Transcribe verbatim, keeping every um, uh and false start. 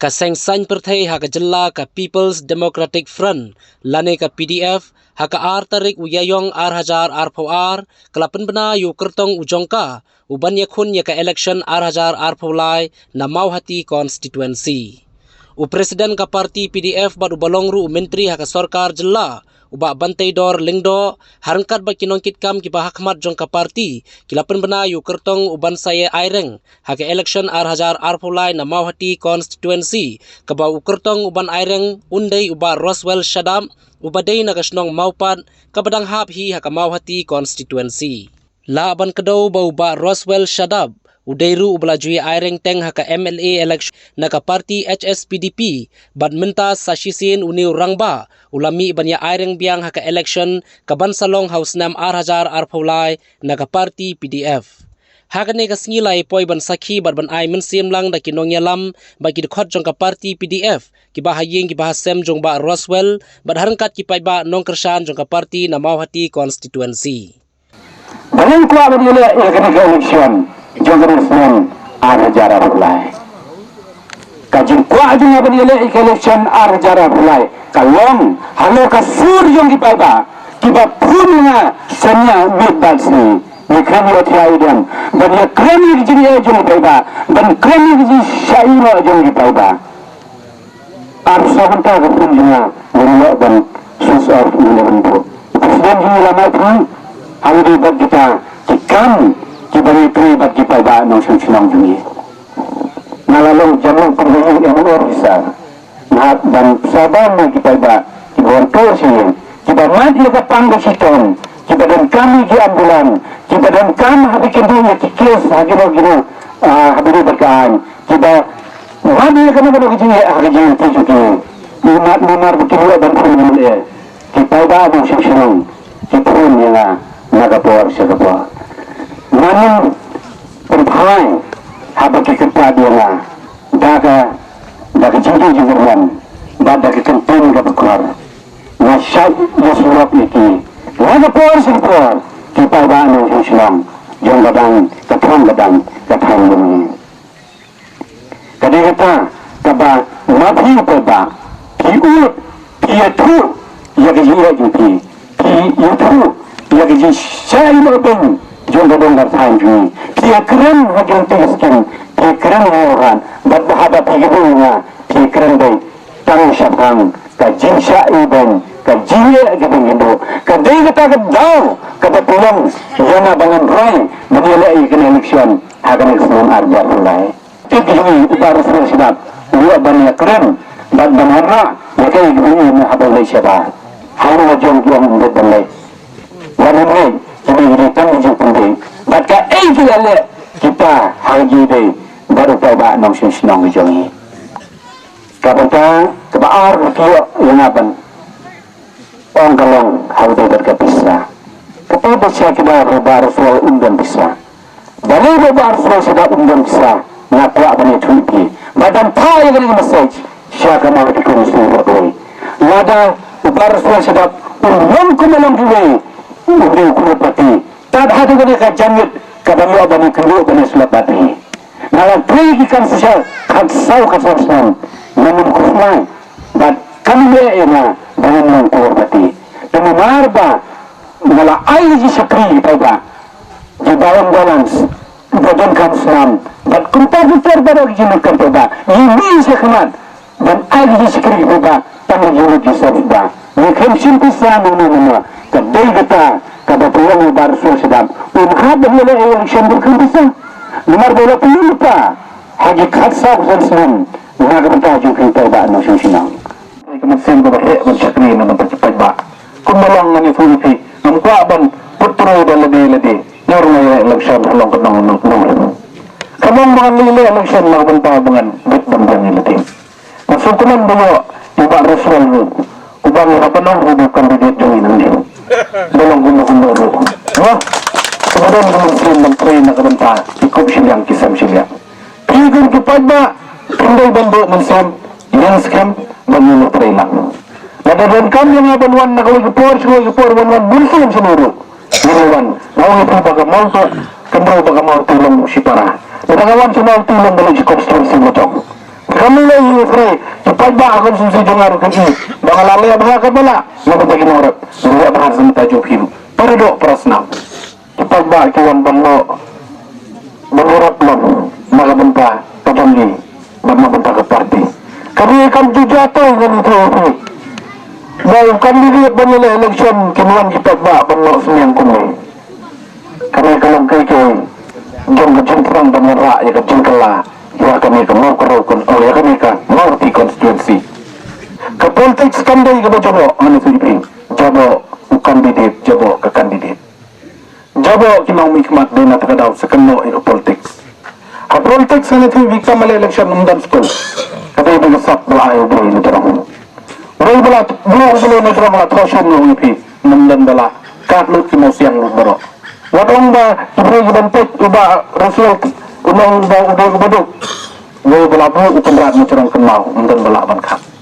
Ka seng saiñ pyrthei ha ka jylla ka People's Democratic Front lane ka P D F ha ka ar tarik u Ïaïong ar hajar arphew ar ka la pynbna ïa u kyrtong u jong ka u ban ïakhun ïa ka election ar hajar arphew lai na Mawhati constituency. U president ka party P D F bad u ba long ruh u myntri ha ka sorkar jylla u Bah Banteidor Lyngdoh, ha ryngkat bad ki nongkitkam kiba ha khmat jong ka party, ki la pynbna ïa u kyrtong u ban sa ïa aireng ha ka election ar hajar arphew lai na Mawhati constituency, kaba u kyrtong u ban aireng un dei u Bah Roswell Shadap, uba dei na ka shnong Mawpat, kaba dang hap hi ha ka Mawhati constituency. Lah ban kdew ba u Bah Roswell Shadap u dei ruh uba la ju ïa aireng teng ha ka M L A election na ka party H S P D P, bad mynta sa shisien une u rangbah u la mih ban ïa aireng biang ha ka election ka ban sa long ha u snem ar hajar arphew lai na ka party P D F. Ha kane ka sngi la ïa poi ban sakhi bad ban ai mynsiem lang da ki nongïalam bad ki dkhot jong ka party P D F, kiba ha ïing kiba ha sem jong Bah Roswell bad ha ryngkat ki paidbah nongkyrshan jong ka party na Mawhati constituency. Ba ngin kwah ban ïaleh ïa kane ka election jong kane ka snem ar hajar arphew lai. Ka jingkwah jong nga ban ïaleh ïa ka election ar hajar arphew lai ka long halor ka sur jong ki paidbah kiba phone ïa nga sien ïa miet bad sngi. Ngi kren ïa ka thiah ïa ka dem ban ïakren ïa ka jingeh jong ki paidbah, ban kren ïa ka jingshah ïehnoh jong ki paidbah. Ar saw kynta ka phone jong nga, nga ïoh ban switch off, nga ïoh ban put. President jong ngi la map phi, ha kaba ïadei bad kita ki kam kiba ngi trei bad ki paidbah nongshong shnong jong ngi. Nga la long jam long pyrshah ïa M O officer. Nga hap ban sah bam ïa ki paidbah kiba wan tur sha ïing, kiba mad ïa ka pang ka shitom, kiba donkam ïa ki ambulance, kiba donkam haba ki kynduh ïa ki case ha kino kino, ah, haba ïadei bad ka aiñ, kiba Wat ïa kano kano ka jingeh ha ka jingim jong ki. Namar, namar ba kim ïoh ban phone ïa ki paidbah nongshong shnong, ki phone ïa nga na ka por sha ka por. Ngan ym pynphai haba ki kyrpad ïa nga da ka, da ka jingkyrmen bad da ka kyntien kaba khor. Nga shait ïasyllok ïa ki na ka por sha ka por, ki paidbah nongshong shnong jong ka dang, ka thong ka dang, ka thaiñ jong ngi. Ka dei kata kaba ma phi paidbah phi ud, phi ïathuh ïa ka jingeh jong phi, phi ïathuh ïa ka jingshah ïehnoh beiñ jong ka dong ka thaiñ jong ngi. Phi ïakren ha ki lynti ki skim, phi ïakren ha u rat, bad haba phi kynduh ïa nga phi ïakren beit tang shaphang ka jingshah ïehnoh beiñ, ka jingeh ka jingkynduh. Ka dei kata ka daw kaba pynlong ïa nga ba ngan rai ban ïaleh ïa kane election ha kane ka snem ar hajar arphew lai. Tip jong ngi u Bah Roswell Shadap u ïoh ban ïakren bad ban wanrah ïa kaei kaba ngi ïoh haba u leit shabar. Haba la jong ki ong ym dei ban leit. Wan ym leit, kine ki dei tang ki jingpynbeit bad kaei ka ïaleh kita ha ka jingïadei bad u paidbah nongshong shnong ka jong ngi. Ka bynta kaba ar ka ïoh ïa nga ban ong ka long ha kaba ïadei bad ka pisa. Kata ba sha ki Bah, Bah Roswell um don pisa. Balei Bah Roswell Shadap um don pisa? Nga kwah ban ïathuh ïa phi. Ba dang phah ïa kane ka message sha ka Mawhati constituency baroh kawei. Lada u Bah Roswell Shadap u long kum u long kiwei, u dei u crorepati. Tad haduh kane ka janmiet kaba ym ïoh ban ïakynduh ban ïasyllok bad phi. Nga la trei ki kam shisha khatsaw khatsaw snem, nga nym khuslai bad kam ïeh ïa nga ba ngam long crorepati. Te namar ba nga la ai ki shakri ki paidbah, ki ba wan balance, ba donkam snam bad kumta kumta baroh ki jingdonkam paidbah, ngi mih sha khmat ban ai ki jingshakri ki paidbah tang ki jingmut ki sor paidbah. Ngi khlem shim pisa na no na no. Ka dei kata kaba pynlong ïa u Bah Roswell Shadap un hap ban ïaleh election bad khlem pisa. Namar ba u la pynlong lypa ha ki khatsaw khatsan snem na ka bynta jong ki paidbah nongshong shnong. Ka mynsiem kaba heh ban shakri na ka bynta ki paidbah. Kumba long ngan ïathuh ïa phi, ngam kwah ban put through da lade lade. Ngi ruh ngi ïaleh election ha long ka nong nong nong. Ka long ba ngan ïaleh election na ka bynta ba ngan bit ban biang ïa lade. Nga sngewkmen ba ïoh i Bah Roswell ruh, uba ngi hap ban ong ruh ba u candidate jong ngi nangne. Ba long kumno kumno ruh. Mo? Kaba don ka mynsiem ban trei na ka bynta ki kup shiliang ki sem shiliang. Phi kum ki paidbah, phin dei ban buh mynsiem, ïeng skhem, ban ïeng trei lang. Lada donkam ïa nga ban wan na kawei ka por sha kawei ka por, ban wan bun sien shano ruh. Ngan wan, nga ong ïa phi ba ka Mawhati, kynmaw ba ka Mawhati long shipara. Lada ka wan sha Mawhati long ka long shi constituency la jong. Ka Kam lei ïa u free. Ki paidbah ha constituency jong nga ruh kin i ba nga la leh bha katba lah. Namar ba ki nongrep, leh bha sa mynta jong phi ruh. Para doh para snam. Ki paidbah ki wan ban noh ban ïarap lem na ka bynta ka jong ngi bad na bynta ka party. Kane kam ju jia tang ngan ïathuh ïa phi ba u candidate ban ïaleh election kin wan ki paidbah ban noh synñiang kumne. Kane ka long kaei kaei jong ka jingpynlong ban wanrah ïa ka jingkylla ïa kane ka Mawkyrwat con, oh, ïa kane ka Mawhati constituency. Ka politics kam dei kaba jaboh, ngan ïathuh ïa phi. Jaboh u candidate, jaboh ka candidate. Jaboh ki nongmihkhmat dei na kata ka daw sa kynnoh ïa ka politics. Ha politics ngan ïathuh ïa phi, kam leh election ym don skul. Ka dei ba ka sap ba la ai u Blei na jrong. Wei ba la, wei ba la na jrong la thoh shun ïa phi. Ym don ba la kat lut ki mawsiang lut baroh. Wat ong ba ki briew ki ban peit u Bah Russell, u nong ba u dei u baduk. Wei ba la buh u Kynrad na jrong kynmaw, ym don ba la ban khat.